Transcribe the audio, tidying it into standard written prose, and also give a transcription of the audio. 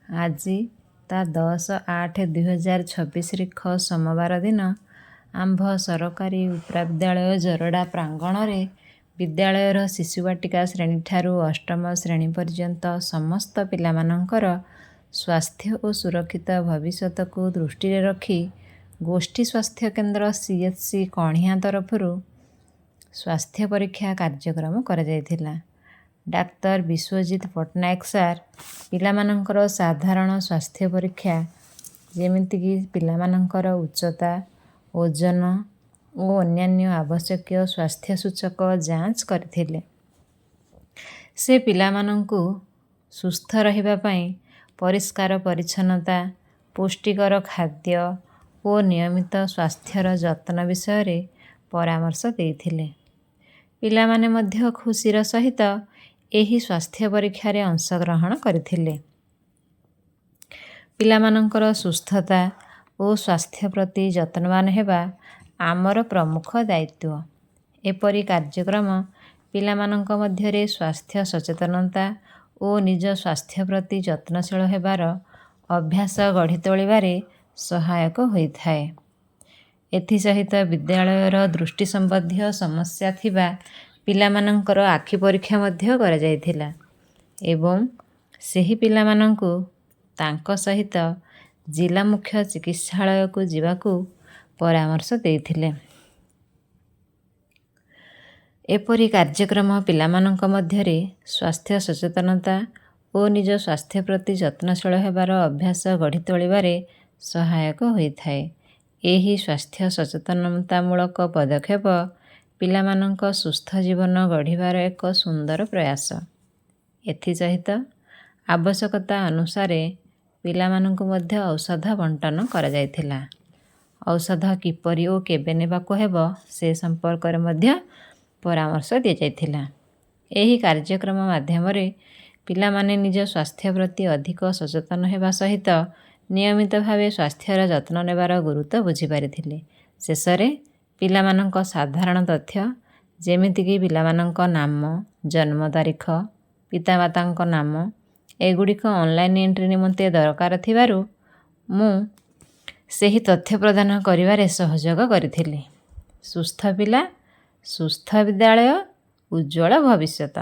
ଆଜି ତା. 10/8/2026 ରିଖ ସୋମବାର ଦିନ ଆମ୍ଭ ସରକାରୀ ଉପ୍ରା ବିଦ୍ୟାଳୟ, ଜରଡ଼ା ପ୍ରାଙ୍ଗଣରେ ବିଦ୍ୟାଳୟର ଶିଶୁବାଟିକା ଶ୍ରେଣୀଠାରୁ ଅଷ୍ଟମ ଶ୍ରେଣୀ ପର୍ଯ୍ୟନ୍ତ ସମସ୍ତ ପିଲାମାନଙ୍କର ସ୍ୱାସ୍ଥ୍ୟ ଓ ସୁରକ୍ଷିତ ଭବିଷ୍ୟତକୁ ଦୃଷ୍ଟିରେ ରଖି ଗୋଷ୍ଠୀ ସ୍ୱାସ୍ଥ୍ୟ କେନ୍ଦ୍ର, ସି.ଏଚ୍.ସି., କଣିହାଁ ତରଫରୁ ସ୍ୱାସ୍ଥ୍ୟ ପରୀକ୍ଷା କାର୍ଯ୍ୟକ୍ରମ କରାଯାଇଥିଲା। ଡାକ୍ତର ବିଶ୍ୱଜିତ ପଟ୍ଟନାୟକ ସାର୍ ପିଲାମାନଙ୍କର ସାଧାରଣ ସ୍ୱାସ୍ଥ୍ୟ ପରୀକ୍ଷା, ଯେମିତିକି ପିଲାମାନଙ୍କର ଉଚ୍ଚତା, ଓଜନ ଓ ଅନ୍ୟାନ୍ୟ ଆବଶ୍ୟକୀୟ ସ୍ୱାସ୍ଥ୍ୟ ସୂଚକ ଯାଞ୍ଚ କରିଥିଲେ। ସେ ପିଲାମାନଙ୍କୁ ସୁସ୍ଥ ରହିବା ପାଇଁ ପରିଷ୍କାର ପରିଚ୍ଛନ୍ନତା, ପୁଷ୍ଟିକର ଖାଦ୍ୟ ଓ ନିୟମିତ ସ୍ୱାସ୍ଥ୍ୟର ଯତ୍ନ ବିଷୟରେ ପରାମର୍ଶ ଦେଇଥିଲେ। ପିଲାମାନେ ମଧ୍ୟ ଖୁସିର ସହିତ ଏହି ସ୍ୱାସ୍ଥ୍ୟ ପରୀକ୍ଷାରେ ଅଂଶଗ୍ରହଣ କରିଥିଲେ। ପିଲାମାନଙ୍କର ସୁସ୍ଥତା ଓ ସ୍ୱାସ୍ଥ୍ୟ ପ୍ରତି ଯତ୍ନବାନ ହେବା ଆମର ପ୍ରମୁଖ ଦାୟିତ୍ୱ। ଏପରି କାର୍ଯ୍ୟକ୍ରମ ପିଲାମାନଙ୍କ ମଧ୍ୟରେ ସ୍ୱାସ୍ଥ୍ୟ ସଚେତନତା ଓ ନିଜ ସ୍ୱାସ୍ଥ୍ୟ ପ୍ରତି ଯତ୍ନଶୀଳ ହେବାର ଅଭ୍ୟାସ ଗଢ଼ି ତୋଳିବାରେ ସହାୟକ ହୋଇଥାଏ। ଏଥିସହିତ ବିଦ୍ୟାଳୟର ଦୃଷ୍ଟି ସମ୍ବନ୍ଧୀୟ ସମସ୍ୟା ଥିବା ପିଲାମାନଙ୍କର ଆଖି ପରୀକ୍ଷା ମଧ୍ୟ କରାଯାଇଥିଲା ଏବଂ ସେହି ପିଲାମାନଙ୍କୁ ତାଙ୍କ ସହିତ ଜିଲ୍ଲା ମୁଖ୍ୟ ଚିକିତ୍ସାଳୟକୁ ଯିବାକୁ ପରାମର୍ଶ ଦେଇଥିଲେ। ଏପରି କାର୍ଯ୍ୟକ୍ରମ ପିଲାମାନଙ୍କ ମଧ୍ୟରେ ସ୍ୱାସ୍ଥ୍ୟ ସଚେତନତା ଓ ନିଜ ସ୍ୱାସ୍ଥ୍ୟ ପ୍ରତି ଯତ୍ନଶୀଳ ହେବାର ଅଭ୍ୟାସ ଗଢ଼ି ତୋଳିବାରେ ସହାୟକ ହୋଇଥାଏ। ଏହି ସ୍ୱାସ୍ଥ୍ୟ ସଚେତନତାମୂଳକ ପଦକ୍ଷେପ ପିଲାମାନଙ୍କ ସୁସ୍ଥ ଜୀବନ ଗଢ଼ିବାର ଏକ ସୁନ୍ଦର ପ୍ରୟାସ। ଏଥିସହିତ ଆବଶ୍ୟକତା ଅନୁସାରେ ପିଲାମାନଙ୍କୁ ମଧ୍ୟ ଔଷଧ ବଣ୍ଟନ କରାଯାଇଥିଲା। ଔଷଧ କିପରି ଓ କେବେ ନେବାକୁ ହେବ, ସେ ସମ୍ପର୍କରେ ମଧ୍ୟ ପରାମର୍ଶ ଦିଆଯାଇଥିଲା। ଏହି କାର୍ଯ୍ୟକ୍ରମ ମାଧ୍ୟମରେ ପିଲାମାନେ ନିଜ ସ୍ୱାସ୍ଥ୍ୟ ପ୍ରତି ଅଧିକ ସଚେତନ ହେବା ସହିତ ନିୟମିତ ଭାବେ ସ୍ୱାସ୍ଥ୍ୟର ଯତ୍ନ ନେବାର ଗୁରୁତ୍ୱ ବୁଝିପାରିଥିଲେ। ଶେଷରେ ପିଲାମାନଙ୍କ ସାଧାରଣ ତଥ୍ୟ, ଯେମିତିକି ପିଲାମାନଙ୍କ ନାମ, ଜନ୍ମ ତାରିଖ, ପିତାମାତାଙ୍କ ନାମ, ଏଗୁଡ଼ିକ ଅନଲାଇନ୍ ଏଣ୍ଟ୍ରି ନିମନ୍ତେ ଦରକାର ଥିବାରୁ ମୁଁ ସେହି ତଥ୍ୟ ପ୍ରଦାନ କରିବାରେ ସହଯୋଗ କରିଥିଲି। ସୁସ୍ଥ ପିଲା, ସୁସ୍ଥ ବିଦ୍ୟାଳୟ, ଉଜ୍ଜ୍ୱଳ ଭବିଷ୍ୟତ।